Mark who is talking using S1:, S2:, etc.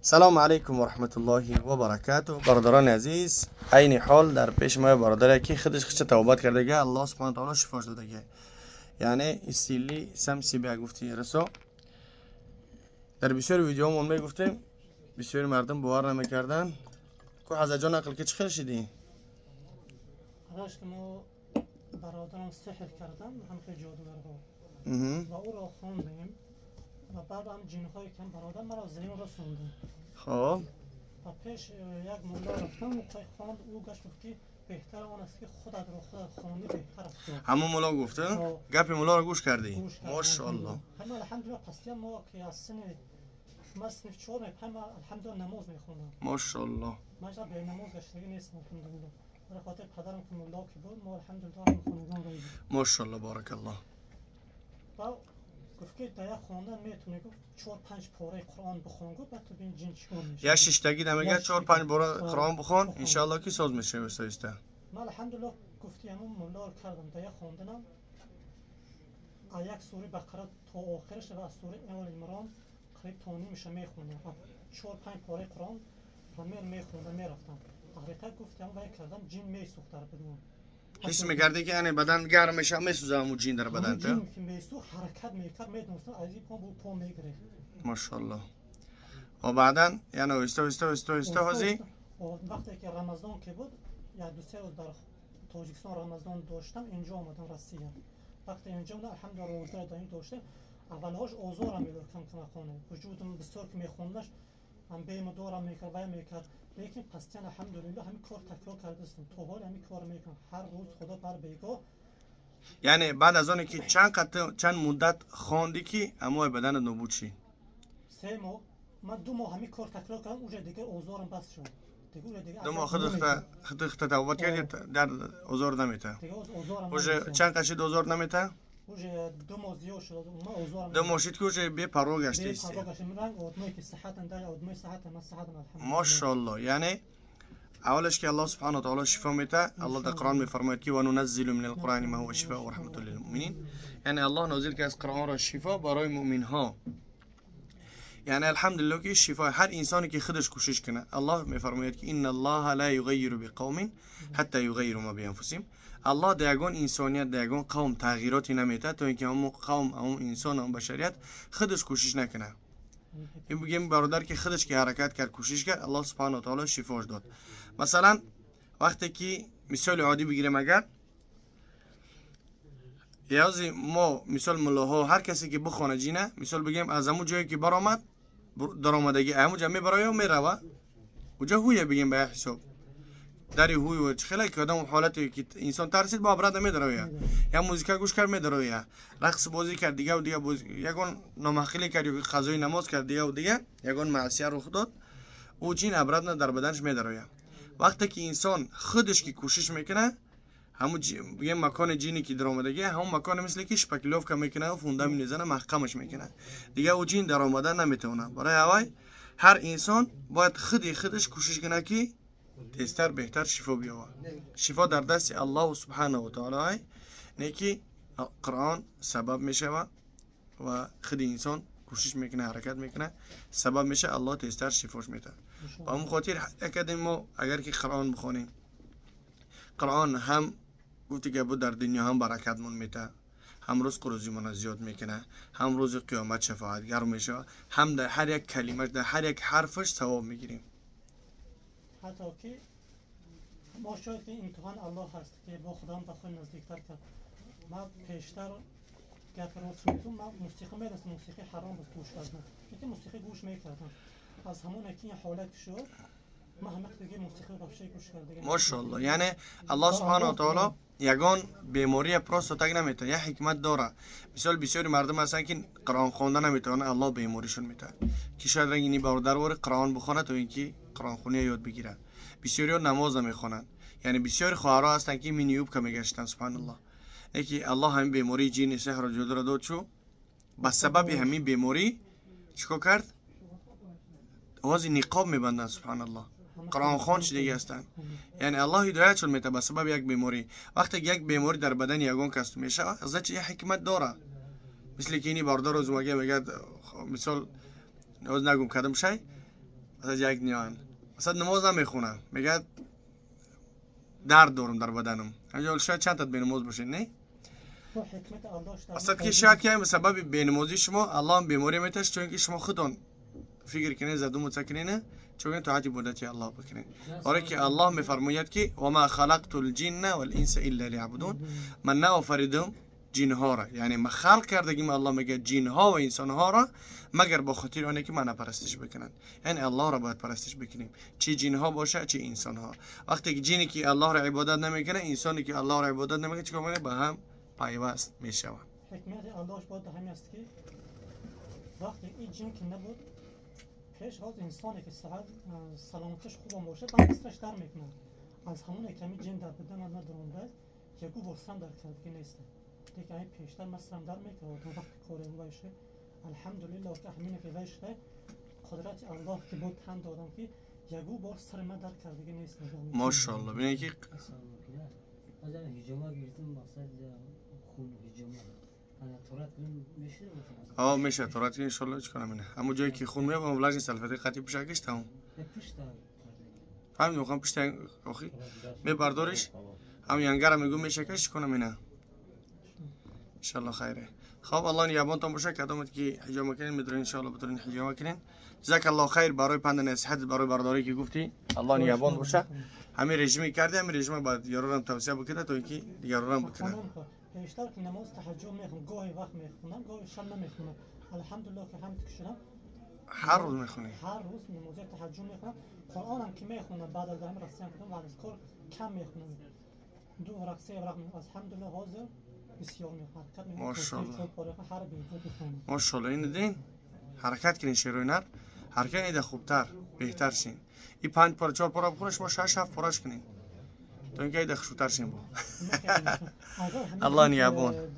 S1: سلام علیکم و رحمت الله و برکاته. برادران عزیز، عین حال در پیش ما برادر که خودش خچه توبت کرده گه، الله سبحانه تعالی شفاش داده گه. یعنی استیلی سمسی بیا گفتی رسو. در بسیار ویدیومون میگفتیم، بسیار مردم باور نمیکردن که حضرت جان عقل که چه خیلی شدی؟
S2: راست که ما برادرم سحر کردن هم خیلی جادوگرها و او را خواندیم و بعد هم جن‌های کم برادر مرا زمین رسوندن.
S1: خب
S2: و پیش یک ملا رفتم و خواند، او گشت گفت که بهتر آن است که خودت را خودت خوانی بهتر است.
S1: همون ملا گفته؟ گپ ملا رو گوش کردی؟ ماشاءالله.
S2: همه الحمدلله پستی ما که از سن من صنف 4 میپنم الحمدلله نماز میخوندم.
S1: ماشاءالله.
S2: من به نماز گشتگی نیستم الحمدلله. برای خاطر پدرم که ملا که بود ما الحمدلله هم خانگان رایدیم.
S1: ماشاءالله بارک الله.
S2: و گفت که در یک خواندن میتونی گفت 4-5 پاره قرآن بخوان، گفت بعد تو ببین جن چیکار میشه.
S1: یا ششتگی نمیگه 4-5 بار قرآن بخوان ان شاء الله که ساز میشه وسایسته.
S2: من الحمدلله گفتی همون ملا رو کردم در یک خواندنم از یک سوره بقره تا آخرش و از سوره آل عمران قریب تا نیمش میخوندم. 4-5 پاره قرآن و میخوندم میرفتم. حقیقت گفتم وای کردم جن میسوخت در بدن.
S1: حس میکردی که یعنی بدن گرم میشه میسوزه همون جین در بدن تو؟
S2: جن که میسوخت حرکت میکرد میدونستم از این پا به پا میگرفت.
S1: ماشاءالله. و بعدا یعنی آهسته آهسته آهسته آهسته حاضی؟
S2: وقتی که رمضان که بود یا 2-3 روز در تاجیکستان رمضان داشتم، اینجا آمدم روسیه. وقتی اینجا بودم الحمدلله روزه دایم داشتم. اولهاش آزارم میداد کم کم خانه وجودم بسیار که میخوندش هم بیمدارم میکرد وای میکرد، لیکن پستیان الحمدلله همین کار تکرار کرده استم تا حال همین کار میکنم هر روز خدا بر بیگاه.
S1: یعنی بعد از آن که چند مدت خواندی که اما بدن نابود شی؟
S2: 3 ماه. من 2 ماه همین کار تکرار کردم، اونجا دیگه آزارم بس شد. دیگه
S1: 2 ماه خود توبت کردی در آزار نمیته.
S2: دیگه آزارم
S1: چند قشید آزار نمیته؟
S2: اوجه 2 ماه زیاد شد ما آزارم.
S1: 2 ماه شد که اوجه بی پروا گشتی
S2: است. بی پروا گشتی رنگ آدمایی که صحتن در آدمای صحت من صحتم الحمدلله.
S1: ماشاءالله. یعنی اولش که الله سبحانه و تعالی شفا میده، الله در قرآن میفرماید که و ننزل من القرآن ما هو شفاء و رحمة للمؤمنین. یعنی الله نازل که از قرآن را شفا برای مؤمن ها. یعنی الحمدلله که شفا هر انسانی که خودش کوشش کنه، الله میفرماید که ان الله لا یغیر بقوم حتی یغیروا ما بانفسهم. الله در یگان انسانیت در یگان قوم تغییراتی نمیده تا اینکه همون قوم همون انسان همون بشریت خودش کوشش نکنه. این بگیم برادر که خودش که حرکت کرد کوشش کرد، الله سبحانه و تعالی شفاش داد. مثلا وقتی که مثال عادی بگیریم، اگر یازی ما مثال ملاها هر کسی که بخونه جینه، مثال بگیم از همون جایی که برآمد درآمدگی همون جا میبره و میروه اونجا هویه بگیم به حساب دری هوی و خیلی که آدم حالتی که انسان ترسید با برادر میدرویه، یا موزیکا گوش کرد میدرویه، رقص بازی کرد دیگه و دیگه بازی، یگان نامحقلی کرد یا قضای نماز کرد دیگه و دیگه یگان معصیه رخ داد، او جین ابرد در بدنش میدرویه. وقتی که انسان خودش که کوشش میکنه همون یه مکان جینی که درآمدگی همون مکان مثل که شپکلوفکا میکنه و فونده میزنه محکمش میکنه دیگه، او جین درآمده نمیتونه. برای هوای هر انسان باید خودش کوشش کنه که تیزتر بهتر شفا بیاور. شفا در دست الله سبحانه و تعالی، نه که قرآن سبب میشه و خود انسان کوشش میکنه حرکت میکنه سبب میشه الله تیزتر شفاش میده. و همون خاطر اکادمی ما اگر که قرآن بخونیم، قرآن هم گفتی که بود در دنیا هم برکتمون میده، هم روز روزیمون زیاد میکنه، هم روز قیامت شفاعتگر میشه، هم در هر یک کلمه در هر یک حرفش ثواب میگیریم.
S2: حتی که ما شاید که امتحان الله هست که با خدا به خود نزدیکتر کرد. ما پیشتر گپ راست میگم، من موسیقی میدونستم موسیقی حرام بود گوش کردن، لیکن موسیقی گوش میکردم. از همون که این حالت شد ما همه دیگه موسیقی вообще گوش کردیم.
S1: ماشاءالله. یعنی الله سبحانه و تعالی یگان بیماری پروست تگ نمیته، یه حکمت داره. مثال بسیاری مردم هستن که قرآن خواندن نمیتونن، الله بیماریشون میته که شاید رنگ اینی برادر وار قرآن بخونه تا اینکه قرآن خونی یاد بگیرن. بسیاری نماز نمیخوانن، یعنی بسیاری خواهرها هستن که مینیوب که میگشتن سبحان الله. یکی الله همین بیماری جین سحر و جادو را داد، چو به سبب همین بیماری چیکار کرد؟ آواز نقاب میبندن سبحان الله. قرآن خوان چی دیگه هستن. یعنی الله هدایت شون میته به سبب یک بیماری. وقتی یک بیماری در بدن یگان کس میشه، از چه حکمت داره. مثل که اینی برادر روز میگه مثال نگم کدام شی مثلا یک نیان مثلا نماز نمیخونم، میگه درد دارم در بدنم. همینجا شاید چند تا بینماز باشین نه؟ اصلا که شاید که سبب بینمازی شما الله بیماری میتش، چون که شما خودتون فکر کنید زدوم متکنینه، چون طاعت عبادت الله بکنید. آره که الله میفرماید که و ما خلقت الجن والانس الا ليعبدون، من نآفریدم جن ها را، یعنی ما خلق کردگیم الله میگه جن ها و انسان ها را مگر با خاطر آنه که من پرستش بکنند. یعنی الله را باید پرستش بکنیم، چه جن ها باشه چه انسان ها. وقتی که جنی که الله را عبادت نمیکنه، انسانی که الله را عبادت نمیکنه، چیکار میکنه؟ به هم پیوست میشوند.
S2: حکمت الله باید همین است که وقتی این جن که نبود پیش از انسانی که صحت سلامتش خوب باشه بعد سرش در میکنه. از همون کمی جن در بدن من ندارم که گو واسم در کرد که نیست. دیگه این پیشتر مثلا در میکنه وقتی کار باشه. الحمدلله که همین که وشه قدرت الله که بود هم دادم که یگو بار سر من در کردگی نیست.
S1: ماشاءالله. ببینید که
S3: از هجمه گرفتم مقصد خون هجمه
S1: آه میشه تورات ان شاء الله چیکار کنم. همون جایی که خون میاد مبلغ سلفتی قطعی پشکش تمام. فهمیدم میخوام پشت آخی میبردارش هم ینگره میگم میشه کش کنم اینا ان شاء الله خیره. خب الله نگهبانتون باشه. کدومت که حجامه کنین میتونین ان شاء الله بتونین حجامه کنین. جزاک الله خیر برای پند نصیحت، برای برداری که گفتی. الله نگهبان باشه. همین رژیمی کردی، همین رژیم باید یارو توصیه بکنه تا اینکه دیگران بکنه.
S2: پیشتر که نماز تهجد میخونم، گاهی وقت میخونم، گاهی شب نمیخونم. الحمدلله که هم شدم
S1: هر روز میخونی؟
S2: هر روز نماز تهجد میخونم. قرآنم که میخونم بعد از هم رسیم کنم بعد از کار کم میخونم، 2 ورق 3 ورق. الحمدلله حاضر بسیار میخونم.
S1: ماشاءالله ماشاءالله. این دین حرکت کنین شیروی نر حرکت ایده خوبتر بهتر شین. این 5 پاره 4 پاره بخونه شما 6 7 پارهش کنین تا اینکه ایده خوشتر شین با. الله نگهبان.